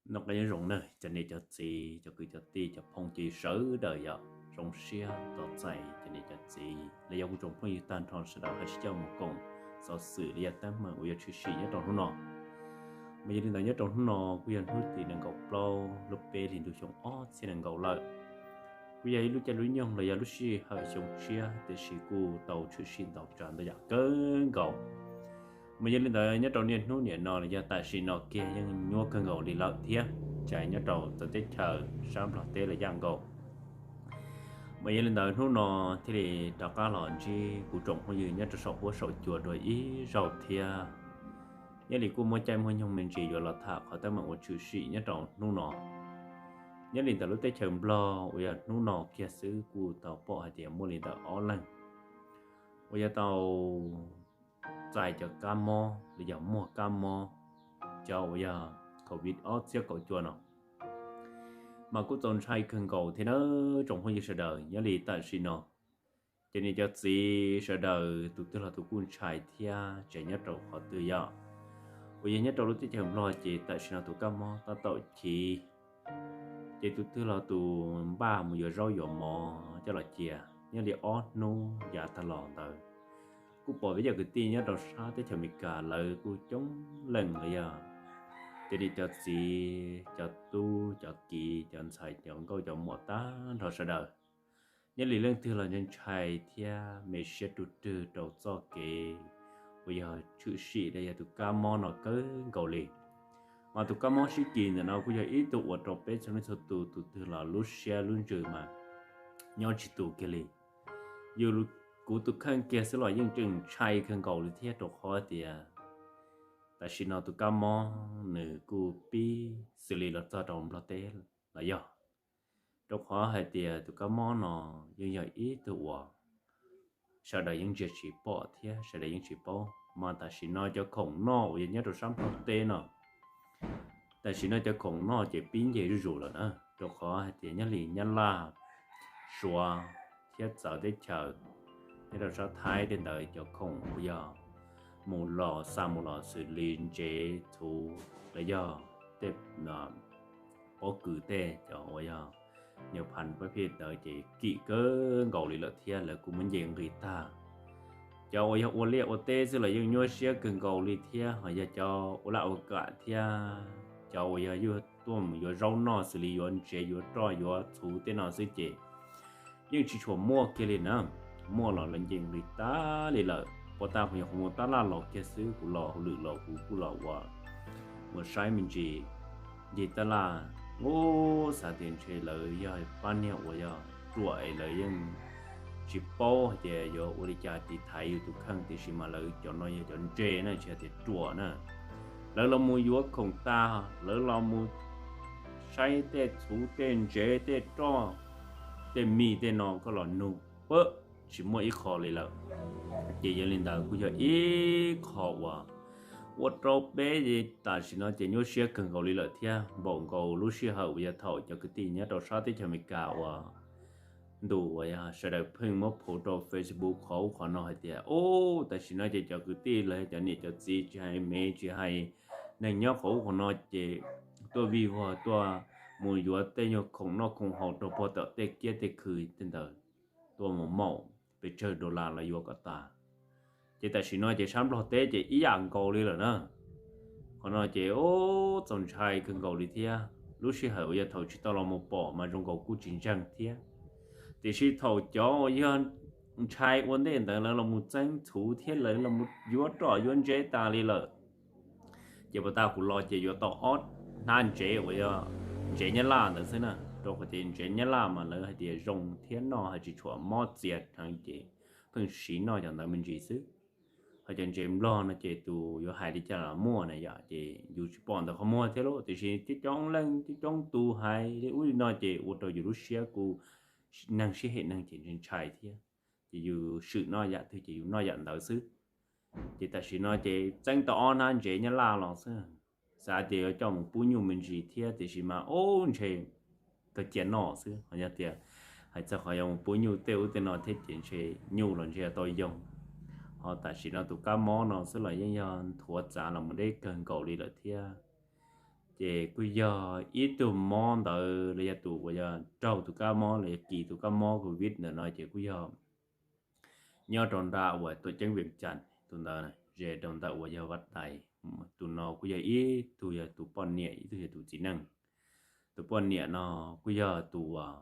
Noj qab nyob zoo na cov niam cov txiv, cov kwv cov tij, cov phooj ywg sawv daws yom. Zoo siab tos txais cov niam cov txiv los yog kuv tsoom phooj ywg tag nrho sawv daws ho sib coj mus koom xov xwm los yog teeb meem uas yuav tshwm sim nyob rau hnub no. Mas yog li ntawd nyob rau hnub no kuj yog hnub tim nees nkaum plaub lub peb hlis ntuj xyoo ob txhiab nees nkaum lawm. Kuj yog ib lub caij lub nyoog los yog lub sij hawm xyoo tshiab tiam sis kuj tau tshwm sim ntau tsav ntau yam kawg nkaus. Mas yog li ntawd nyob rau niaj hnub niam no los yog tam sim no kiag yeej nyuaj kawg nkaus li lawm thiab, tsis hais nyob rau txawv teb chaws sab Nplog teb los yam nkaus. Mas yog li ntawd hnub no thiaj li rov qab los ntsib kuv tsoom phooj ywg nyob rau saum huab saum cua dua ib zaug thiab. Nyob li kuj muaj caij muaj nyoog me ntsis yuav los tham qhov teeb meem uas tshwm sim nyob rau hnub no. Nyob li ntawm lub teb chaws Nplog uas yog hnub no kiag xwb kuj tau pom hais tias muaj li ntawm ob leeg uas yog tau txais cov kab mob los yog muaj kab mob, cov uas yog covid ob txhiab kaum cuaj no. Mas kuj txaus ntshai kawg nkaus thiab na tsoom phooj ywg sawv daws. Nyob li tam sim no cov niam cov txiv sawv daws tus twg los tus kuj ntshai thiab, tsis hais nyob rau qhov twg yom. Uas yog nyob rau lub teb chaws Nplog ces tam sim no tus kab mob tab tom chiv, ces tus twg los tus npaj mus yuav zaub yuav mov coj los cia. Nyob li ob hnub yav tag los ntawd kuj pom peb cov kwv tij nyob rau sab teb chaws Amelikas lawv kuj coob leej los yog cov niam cov txiv, cov tub cov kiv, cov ntxhais cov nkauj cov muam tag nrho sawv daws. Nyob li leej twg los ntshai ntshai thiab me siab rwg rwg rau txoj kev uas yog tshwm sim los yog tus kab mob no kawg nkaus li. Mas tus kab mob sib kis ntawm no kuj yog ib tug uas rau peb txhua leej txhua tus, tus twg los lub siab lub ntsws mas nyob tsis tus kiag li. Yus kuv tus kheej kiag xwb los yeej tseem ntshai kawg nkaus li thiab, rau qhov tias tam sim no tus kab mob nws kuj pib xws li los txog rau Nplog teb los yog, rau qhov hais tias tus kab mob no yeej yog ib tug uas sawv daws yeej ntsia tsis pom thiab sawv daws yeej tsis paub. Mas tam sim no cov khoom noj uas yog nyob rau sab Nplog teb no, tam sim no cov khoom noj ces pib nce zuj zus lawm na, rau qhov hais tias nyob li Nyab Laj, Suav thiab txawv teb chaws nyob rau sab Thaib tej ntawd cov khoom uas yog mus los xa mus los xws li ntsev txhuv los yog tej pob kws tej cov uas yog nyuag phan pab phij ntawd ces kim kawg nkaus li lawm thiab lawv kuj muab nce nqis tag. Cov uas yog ua liaj ua teb xwb los yeej nyuaj siab kawg nkaus li thiab, ho yog cov ua laj ua kam thiab cov uas yog yuav tuaj mus yuav zaub noj xws li yuav ntsev yuav roj yuav txhuv tej no xwb ces yeej tsis tshua muaj kiag li na. Muaj los lawv nce nqis tag li lawm. Puag ta kuv nyuam qhuav mus tab laj los kiag xwb, kuv los hauj lwm los kuv kuj los ua mus saib me ntsis, nce tab laj, ub, xav tias ntshe lawv yog pab niag uas yog ruam es lawv yeej tsis paub hais tias yuav ua li cas tiv thaiv yus tus kheej, tiam sis mas lawv cov no yog cov ntse na, tsis hais tias ruam na. Lawv los mus yuav khoom tas, lawv los mus saib tej txhuv tej ntsev tej roj tej mis tej no koj los nug pab tsis muaj ib qho li lawm. Ces yog li ntawd kuj yog ib qho uas ua rau peb tam sim no ces nyuaj siab kawg nkaus li lawm thiab. Npaum nkaus lub sij hawm uas yog thaum cov kwv tij nyob rau sab teb chaws Amelikas uas ntu uas yog sawv daws pheej muab post rau Facebook qhov ub qhov no hais tias, ub, tam sim no ces cov kwv tij los yog cov niam cov txiv tsis hais me tsis hais neeg nyob qhov ub qhov no ces tuaj vij vog tuaj mus yuav tej nyuag khoom noj khoom haus rau puag tom tej kiab tej khw tej ntawd, tuaj mus maum pes tsawg dollar los yuav kom tas. Ces tam sim no ces sab Nplog teb ces ib yam nkaus li lawm na. Qhov no ces ub, txaus ntshai kawg nkaus li thiab. Lub sij hawm uas yog thaum tsis tau los mus pom mas zoo nkaus kuj tsis ntseeg thiab, tiam sis thaum cov uas yog ntshai ua ntej ntawd lawv los mus txeeb txhuv thiab lawv los mus yuav roj yuav ntsev tas li lawm. Ces puag ta kuv los ces yuav tau ob hnab ntsev uas yog ntsev Nyab Laj ntawd xwb na, rau qhov tias ntsev Nyab Laj mas lawv hais tias zoo thiab noj hais tsis tshua mob txias heev ces pheej siv noj cov ntawd me ntsis xwb. Ho cov ntsev Nplog no ces tus yuav hais li cas los muaj na yom, ces yus tsis pom ntawm qhov muag thiab lauj, tiam sis coob coob leej coob coob tus hais li ub li no ces ua rau yus lub siab kuj neeg sib hem neeg ces ntshai ntshai thiab, ces yus swm noj yam twg ces yus noj yam ntawd xwb. Ces tam sim no ces txeeb tau ob hnab ntsev Nyab Laj los xwb, xav tias yuav coj mus pub nyuj me ntsis thiab, tiam sis mas ub, ntshe kawg cia noj xwb. Ho yog tias hais txog qhov yuav mus pub nyuj tej ub tej no thiab ces ntshe nyuj los ntshe yuav tau yoo. Ho tam sim no tus kab mob no xwb los yeej yog nthuav txav los mus deb kawg nkaus li lawm thiab. Ces kuj yog ib tug mob ntawd los yog tus uas yog raug tus kab mob los yog kis tus kab mob covid ntawm no ces kuj yog nyob rau nram uas tuam ceeb Vias Cas tus ntawd, ze rau ntawm uas yog Vaj Dais. Tus no kuj yog ib tug yog tus poj niam, ib tug yog tus txiv neej. Tus poj niam no kuj yog tus uas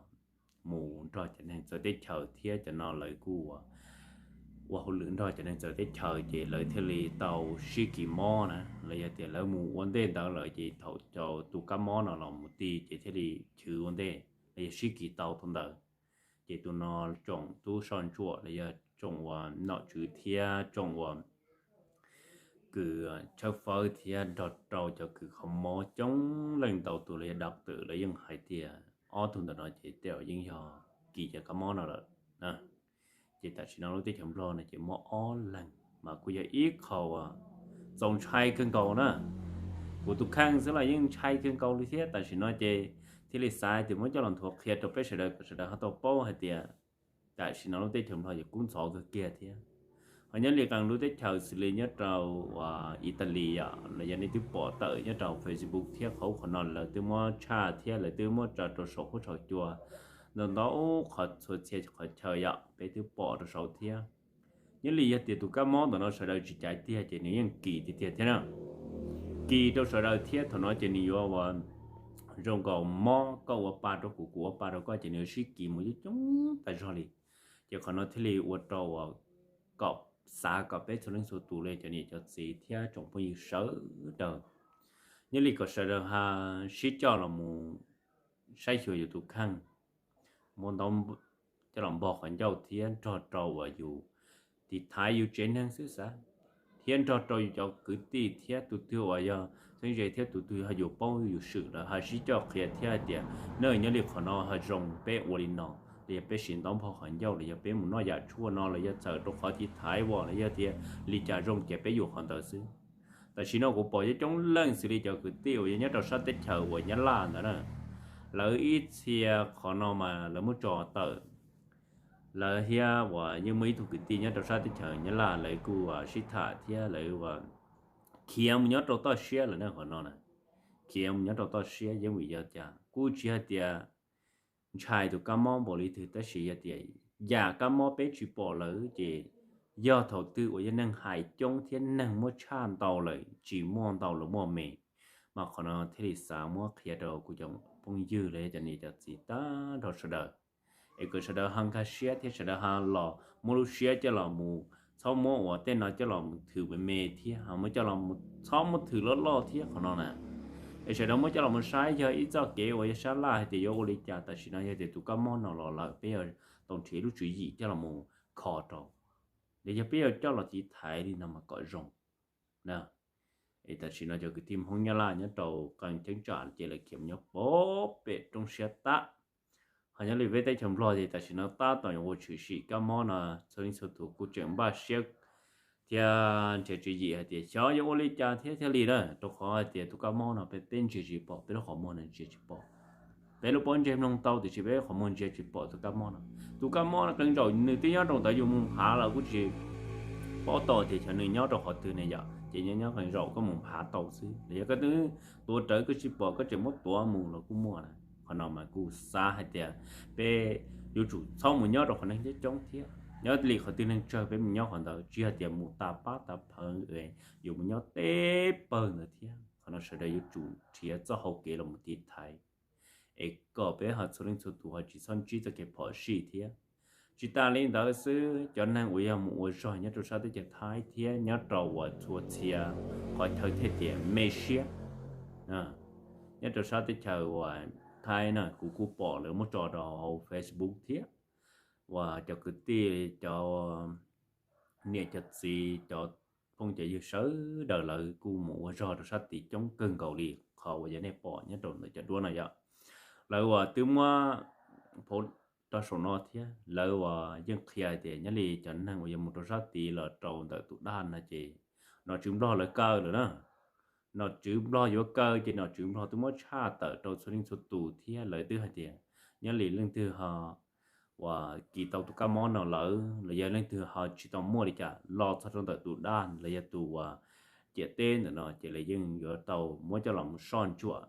mus nrog cov neeg txawv teb chaws thiab cov no lawv kuj ua hauj lwm nrog cov neeg txawv teb chaws ces lawv thiaj li tau sib kis mob na, los yog tias lawv mus ua ntej ntawd lawm ces thaum cov tus kab mob no los mus ti ces thiaj li chwv ua ntej los yog sib kis tau tau ntawd. Ces tus no tsoom tub soj ntsuam los yog tsoom uas nom tswv thiab tsoom uas kws tshawb fawb thiab nrog rau cov kws kho mob coob leej ntau tus los yog doctor lawv yeej hais tias ob tug ntawm no ces tej zaum yeej yog kis cov kab mob no lawm. Ces tam sim no lub teb chaws Nplog no ces muaj ob leeg mas kuj yog ib qho txaus ntshai kawg nkaus na. Kuv tus kheej xwb los yeej ntshai kawg nkaus li thiab. Tam sim no ces thiaj li xav tias muab coj los nthuav qhia rau peb sawv daws kom sawv daws ho tau paub hais tias tam sim no lub teb chaws Nplog ces kub ntxhov kawg kiag thiab. Ho nyob li qee lub teb chaws xws li nyob rau Italy yom, los yog nej twb pom tawm nyob rau Facebook thiab qhov ub qhov no lawv twb muab tshaj thiab lawv twb muab tso rau saum huab saum cua ntau ntau qhov txhua txhia qhov chaw yom, peb twb pom rau saud thiab. Nyob li yog tias tus kab mob ntawm no sawv daws tsis caiv tiag ces nws yeej kis tiag tiag thiab na. Kis rau sawv daws thiab thaum no ces nws yuav ua zoo nkaus mob koj ua pa rau kuv, kuv ua pa rau koj ces nws yuav sib kis mus coob coob tas zog li. Ces qhov no thiaj li ua rau uas kom xav kom peb txhua leej txhua tus li cov niam cov txiv thiab tsoom phooj ywg sawv daws, nyob li kom sawv daws ha sib coj los mus saib xyuas yus tus kheej, muab ntaub coj los npog qhov ncauj thiab nrog rau uas yus tiv thaiv yus tsev neeg xwb xav, thiab nrog rau yus cov kwv tij thiab tus twg uas yog txheeb ze thiab tus twg yog yus paub yus swm lawm ha sib coj qhia thiab hais tias na nyob li qhov no ha zoo peb ua li no, los yog peb siv ntaub npog qhov ncauj los yog peb mus noj yam tshuaj no los yog txawm rau qhov tiv thaiv uas los yog tias li cas zoo ces peb yuav qhov ntawd xwb. Tam sim no kuv pom coob coob leej xws li cov kwv tij uas yog nyob rau sab teb chaws uas Nyab Laj ntawd na, lawv ib txhia qhov no mas lawv muab tso tawm. Lawv thiab uas yeej muaj ib tug kwv tij nyob rau sab teb chaws Nyab Laj lawv kuj sib tham thiab lawv uas khiav mus nyob rau toj siab lawm na qhov no na. Khiav mus nyob rau toj siab yeej vim yog cas kuj tsis hais tias ntshai tus kab mob npaum li twg tab sis yog tias yam kab mob peb tsis pom lawm ces yog thaum twg uas yog neeg hais coob thiab neeg muab tshaj ntau lawm tsis muaj ntau los muaj me. Mas qhov no thiaj li xav muab qhia rau kuv cov phooj ywg los yog cov niam cov txiv tag nrho sawv daws, es kom sawv daws ho nkag siab thiab sawv daws ho los muab lub siab coj los mus, txhob muab uas tej no coj los mus thwm me me thiab ho muab coj los, txhob muab thwm loj loj thiab qhov no na. Es sawv daws muab coj los mus saib yog ib txoj kev uas yog sab laj hais tias yuav ua li cas. Tam sim no yog tias tus kab mob no los lawm peb yuav tau nrhiav lub tswv yim coj los mus kho rau, los yog peb yuav coj los tiv thaiv li no mas kom zoo na. Es tam sim no cov kwv tij Hmoob Nyab Laj nyob rau qee cheeb tsam ces lawv khiav mus nyob pem roob siab tag. Ho nyob li peb teb chaws Nplog ces tam sim no tab tom yuav ua tshwm sim kab mob no, txhua leej txhua tus kuj tseem npaj siab thiab nrhiav tswv yim hais tias xyov yuav ua li cas thiab thiaj li na, rau qhov hais tias tus kab mob no peb ntsia tsis pom, peb lub qhov muag no ntsia tsis pom. Peb lub pob ntseg mloog tau tiam sis peb lub qhov muag ntsia tsis pom tus kab mob no. Tus kab mob no qee zaum nws twb nyob rau ntawd yus mus nphav los kuj tsis paub tau tias xyov nws nyob rau qhov twg ne yom, ces nyob nyob qee zaum koj mus nphav tau xwb los yog koj twb tuav rawv koj tsis pom koj tseem muab tuav mus los kuj muaj na. Qhov no mas kuj xav hais tias peb yuav tsum txhob mus nyob rau qhov neeg coob coob thiab. Nyob li qhov twg neeg tsawg peb mus nyob qhov ntawd, tsis hais tias mus tas pab tas phaw, yuav mus nyob teb pawg ntawd thiab. Qhov no sawv daws yuav tsum nrhiav txoj hau kev los mus tiv thaiv es kom peb ho txhua leej txhua tus ho tsis txhob ntsib txoj kev phom sij thiab. Tsis tas li ntawd xwb, cov neeg uas yog mus ua zog nyob rau sab teb chaws Thaib thiab nyob rau uas txhua txhia qhov chaw thiaj tias me siab. Nyob rau sab teb chaws uas Thaib na kuv kuj pom lawv muab tso rau hauv Facebook thiab, uas cov kwv tij, cov niam cov txiv, cov phooj cov ywg sawv daws lawv kuj mus ua zog rau sab tid coob kawg nkaus li qhov uas yog nej pom nyob rau ntawm cov duab no yom. Lawv uas twb muab phau rau saum no thiab lawv uas yeej qhia tias nyob li cov neeg uas yog mus rau sab tid los rau ntawm tus daj no ces nom tswv Nplog lawv kaw lawm na. Nom tswv Nplog yuav kaw ces nom tswv Nplog twb muab tshaj tawm rau txhua leej txhua tus thiab lawv twb hais tias nyob li leej twg ho uas kis tau tus kab mob no lawm los yog leej twg ho tsis tau muaj li cas los txog rau ntawm tus daj los yog tus uas ciam teb ntawm no ces lawv yeej yuav tau muab coj los mus soj ntsuam,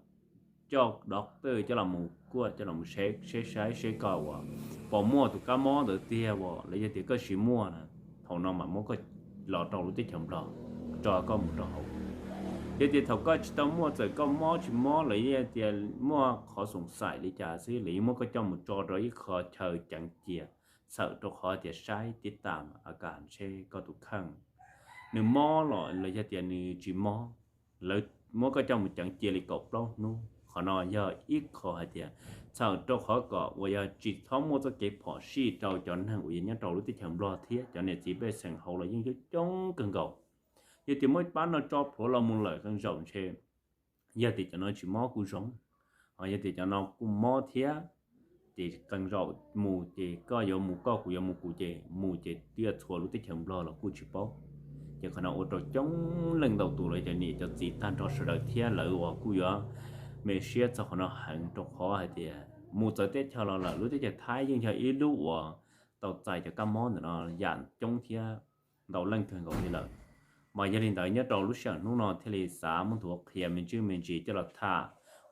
coj doctor coj los mus kuaj, coj los mus seb, seb saib seb koj uas puas muaj tus kab mob ntawd tiag uas, los yog tias koj tsis muaj na, thaum no mas muab koj los rau lub teb chaws Nplog, tso koj mus rau hauv. Yog tias thaum koj tsis tau muaj, txawm koj mob tsis mob los yog tias muaj qhov xoom xaim li cas xwb, lawv yeej muab koj coj mus tso rau ib qho chaw ceev cia, txhawm rau qhov tias saib tib tam a kas seb koj tus kheej nws mob los los yog tias nws tsis mob. Lawv muab koj coj mus ceev cia li kaum plaub hnub. Qhov no yog ib qho hais tias txhawm rau qhov kom uas yog tsis txhob muaj txoj kev phom sij rau cov neeg uas yog nyob rau lub teb chaws Nplog thiab cov niam txiv pej xeem hauv los yeej coob coob kawg nkaus. Yog tias muab pab no tso plhuav los mus lawm qee zaum ntshe, yog tias cov no tsis mob kuj zoo, ho yog tias cov no kuj mob thiab, ces qee zaum mus ces koj yuav mus koj, kuv yuav mus kuv, ces mus ces twb txhua lub teb chaws Nplog los kuj tsis paub. Ces qhov no ua rau coob leej ntau tus los cov niam cov txiv tag nrho sawv daws thiab lawv uas kuj yuav me siab txog qhov no heev, rau qhov hais tias mus txawv teb chaws los lawm, lub teb chaws Thaib yeej yog ib lub uas tau txais cov kab mob ntawm no yam coob thiab ntau leej kawg nkaus li lawm. Mas yog li ntawd nyob rau lub sij hawm hnub no thiaj li xav muab nthuav qhia me ntsis me ntsis coj los tham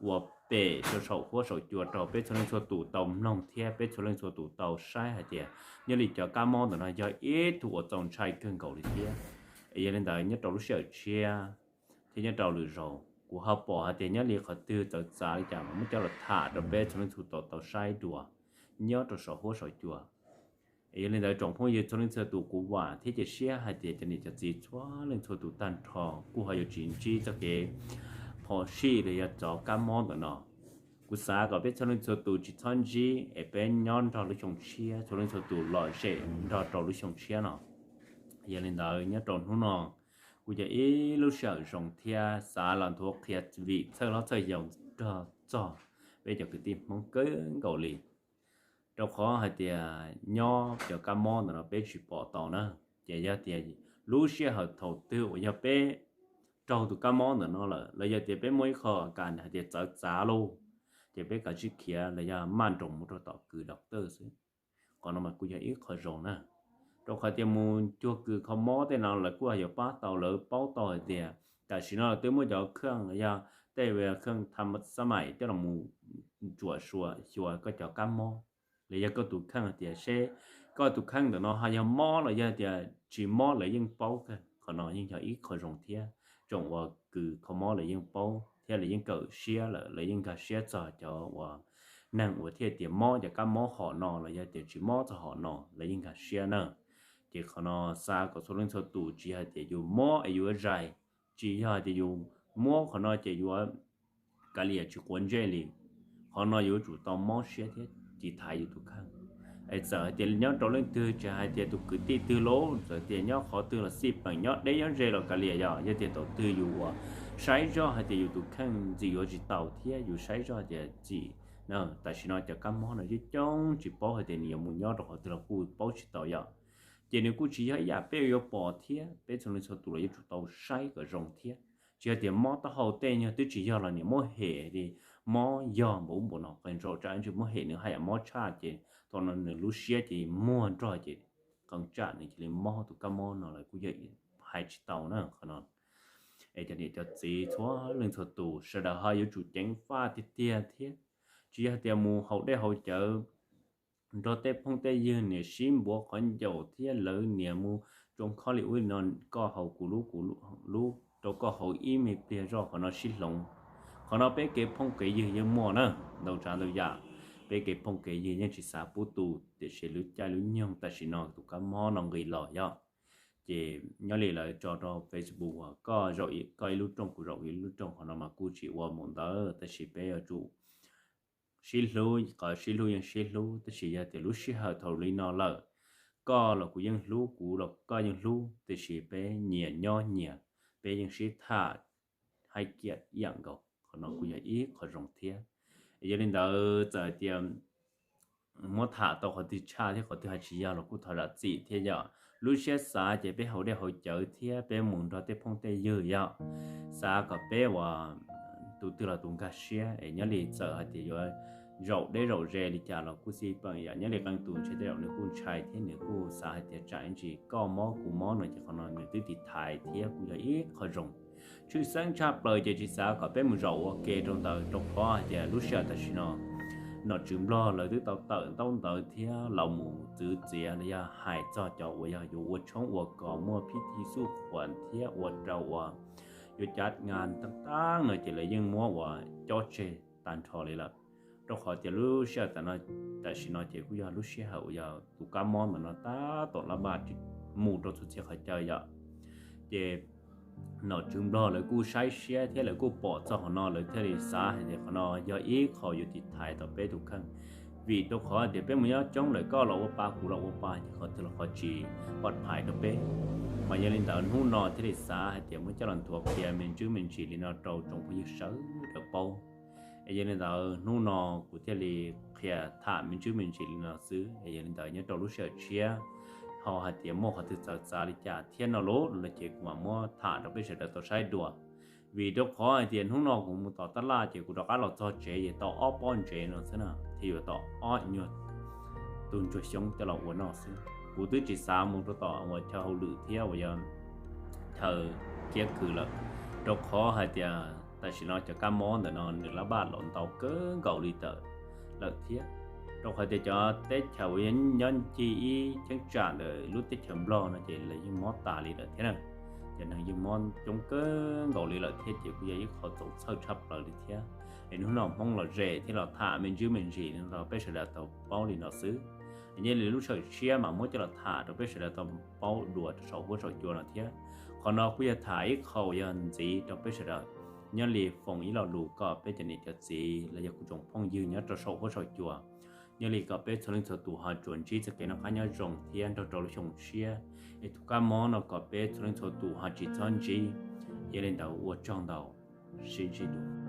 ua pem rau saum huab saum cua rau peb txhua leej txhua tus tau mloog thiab peb txhua leej txhua tus tau saib hais tias nyob li cov kab mob ntawm no yog ib tug uas txaus ntshai kawg nkaus li thiab. Es yog li ntawd nyob rau lub sij hawm tshiab thiab nyob rau lwm zaus kuv ho pom hais tias nyob li qhov twg txawv txav li cas mas muab coj los tham rau peb txhua leej txhua tus tau saib dua nyob rau saum huab saum cua. Es yog li ntawd tsoom phooj ywg txhua leej txhua tus, kuv vam thiab cia siab hais tias cov niam cov txiv txhua leej txhua tus tag nrho kuj ho yuav tsis ntsib txoj kev phom sij los yog cov kab mob ntawm no. Kuv xav kom peb txhua leej txhua tus tsis txhob ntsib es peb nyob nrog lub xyoo tshiab, txhua leej txhua tus lom zem nrog rau lub xyoo tshiab no. Yog li ntawd nyob rau hnub no kuj yog ib lub sij hawm zoo thiab xav los nthuav qhia vim txhawj hlob txhawj yau nrog txog peb cov kwv tij Hmoob kawg nkaus li. Rau qhov hais tias nyob cov kab mob ntawm no peb tsis pom tau na, ces yog tias lub sij hawm thaum twg uas yog peb raug tus kab mob ntawm no lawm los yog tias peb muaj ib qho kas hais tias txawv txav lauj, ces peb kav tsij khiav los yog maj nroos mus rau tom kws doctor xwb. Qhov no mas kuj yog ib qho zoo na, rau qhov tias mus cuag kws kho mob tej no lawv kuj yuav pab tau, lawv paub tau hais tias tam sim no twb muaj cov kheej los yog tej kheej tham xab mais coj los mus ntsuam xyuas koj cov kab mob los yog koj tus kheej hais tias seb koj tus kheej ntawm no ho yog mob los yog tias tsis mob lawv yeej paub kawg. Qhov no yeej yog ib qho zoo thiab, tsoom uas kws kho mob lawv yeej paub thiab lawv yeej kawm siab lawm, lawv yeej nkag siab txog cov uas neeg uas thiaj tias mob cov kab mob hom no los yog tias tsis mob txog hom no lawv yeej nkag siab na. Ces qhov no xav kom txhua leej txhua tus tsis hais tias yus mob es yuav zais, tsis yog hais tias yus muab qhov no ces yuav kav liam tsis quav ntsej li. Qhov no yuav tsum tau mob siab thiab tiv thaiv yus tus kheej. Es txawm hais tias nyob rau leej twg, tsis hais tias tus kwv tij twg lauj, txawm tias nyob qhov twg los xij peem, nyob deb nyob ze los kav liam, yog yog tias thaum twg yus uas saib zoj hais tias yus tus kheej ntxim yuav tsis tau thiab yus saib zoj tias txim, tam sim no cov kab mob no coob coob tsis paub hais tias nws yuav mus nyob rau qhov twg los kuj paub tsis tau yom. Ces nws kuj tsis yog ib yam peb yuav pom thiab, peb txhua leej txhua tus los yuav tsum tau saib kom zoo thiab. Tsis yog tias mob taub hau tej nyuag twb tsis yog los niam muab hem li, mob yog npaum ub npaum no, qee zaum tsam ntsis muab hem nws haj yam mob tshaj ces thaum no nws lub siab ces muag nrog ces qee tsam nws cia li mob tus kab mob no lawm kuj yog hais tsis tau na qhov no. Es cov niam cov txiv txhua leej txhua tus sawv daws ho yuav tsum ceev faj tiag tiag thiab. Tsis yog tias mus haus dej haus cawv nrog tej phooj tej ywg niam sib npuav qhov ncauj thiab lawv niam mus tsoo khob li ub li no, koj haus kuv lub, kuv lub, rau koj haus ib me pliag zoj qhov no sib hloov. Qhov no peb kev phooj kev ywg yeej muaj na, ntau tsav ntau yam. Peb kev phooj kev ywg yeej tsis xav pub tu, tiam sis lub caij lub nyoog tam sim no tus kab mob no nqis los yog, ces nyob li lawv tso rau Facebook uas koj zaum koj ib lub rooj kuv zaum ib lub rooj, qhov no mas kuj tsis ua mus ntawd, tab sis peb yuav tsum sib hlub, qhov sib hlub yeej sib hlub, tab sis yog tias lub sij hawm thaum li no lawm, koj los kuv yeej hlub, kuv los koj yeej hlub, tiam sis peb nyias nyob nyias, peb yeej sib tham haib kiam ib yam nkaus. Qhov no kuj yog ib qho zoo thiab. Yog li ntawd txawm tias muab tham tau qhov twg tshaj thiab qhov twg hais tsis yog los kuj thov zam txim thiab yom. Lub siab xav ces peb haus dej haus cawv thiab peb mus nrog tej phooj tej ywg yom, xav kom peb uas tus twg los tus nkag siab es nyob li txawm hais tias yuav zaum deb zaum ze li cas los kuj xij peem yom. Nyob li qee tus ntshe tej zaum nws kuj ntshai thiab nws kuj xav hais tias tsam ib ntsis koj mob kuv mob no ces qhov no nws twb tiv thaiv thiab kuj yog ib qho zoo. tshwj xeeb tshaj plaws ces tsis xav kom peb mus zaum ua ke rau ntawd, rau qhov hais tias lub sij hawm tam sim no nom tswv Nplog lawv twb tau tawm ntaub ntawv thiab los mus txwv txiav los yog hais txog cov uas yog yuav ua tshoob ua kos muaj phib thi xuj khuam thiab ua rau uas yuav cav ngas tag tag no ces lawv yeej muab uas cob tseg tag nrho li lawm. Rau qhov tias lub sij hawm tam sim no ces kuj yog lub sij hawm uas yog tus kab mob ntawm no tab tom laj maj mus rau txhua txhia qhov chaw yom. Ces nom tswv Nplog lawv kuj saib siab thiab lawv kuj pom txog qhov no, lawv thiaj li xav hais tias qhov no yog ib qho yuav tiv thaiv tau peb tus kheej. Vim rau qhov tias peb mus nyob coob lawm, koj los ua pa kuv los ua pa ces qhov twg los qhov tsis pov phais rau peb. Mas yog li ntawd hnub no thiaj li xav hais tias muab coj los nthuav qhia me ntsis me ntsis li no rau tsoom phooj ywg sawv daws paub. Es yog li ntawd hnub no kuv thiaj li qhia tham me ntsis me ntsis li no xwb. Es yog li ntawd nyob rau lub sij hawm tshiab ho hais tias muaj qhov twg txawv txav li cas thiab no los no ces kuv mam muab tham rau peb sawv daws tau saib dua. Vim rau qhov hais tias hnub no kuv mus tom tab laj ces kuv rov qab los txog tsev ces tau ob pob ntsev no xwb na, thiab yuav tau ob nyuag tus ntsuag xyoob coj los ua noj xwb. Kuv twb tsis xav mus rau tom uas chaw hauj lwm thiab uas yog chaw kiab khw lawm, rau qhov hais tias tam sim no cov kab mob ntawm no nws laj maj los ntau kawg nkaus li lawm thiab. Rau qhov tias cov teb chaws uas yog nyob ncig ib cheeb tsam ntawm lub teb chaws Nplog no ces lawv yeej mob tas li lawm thiab na. Cov neeg yeej mob coob kawg nkaus li lawm thiab ces kuj yog ib qho txaus txhawj tshaj plaws li thiab. Es hnub no Hmoob los zem thiab los tham me ntsis me ntsis rau peb sawv daws tau paub li no xwb. Nyob li lub sij hawm tshiab mas muab coj los tham rau peb sawv daws tau paub dua rau saum huab saum cua no thiab. Qhov no kuj yog tham ib qho uas yog ntxiv rau peb sawv daws. Nyob li foom ib lo lus kom peb cov niam cov txiv los yog kuv tsoom phooj ywg nyob rau saum huab saum cua, nyob li kom peb txhua leej txhua tus ho tsuas ntsib txoj kev noj qab nyob zoo thiab nrog rau lub xyoo tshiab. Es tus kab mob no kom peb txhua leej txhua tus ho tsis txhob ntsib. Yog li ntawd ua tsaug ntau, sib ntsib dua.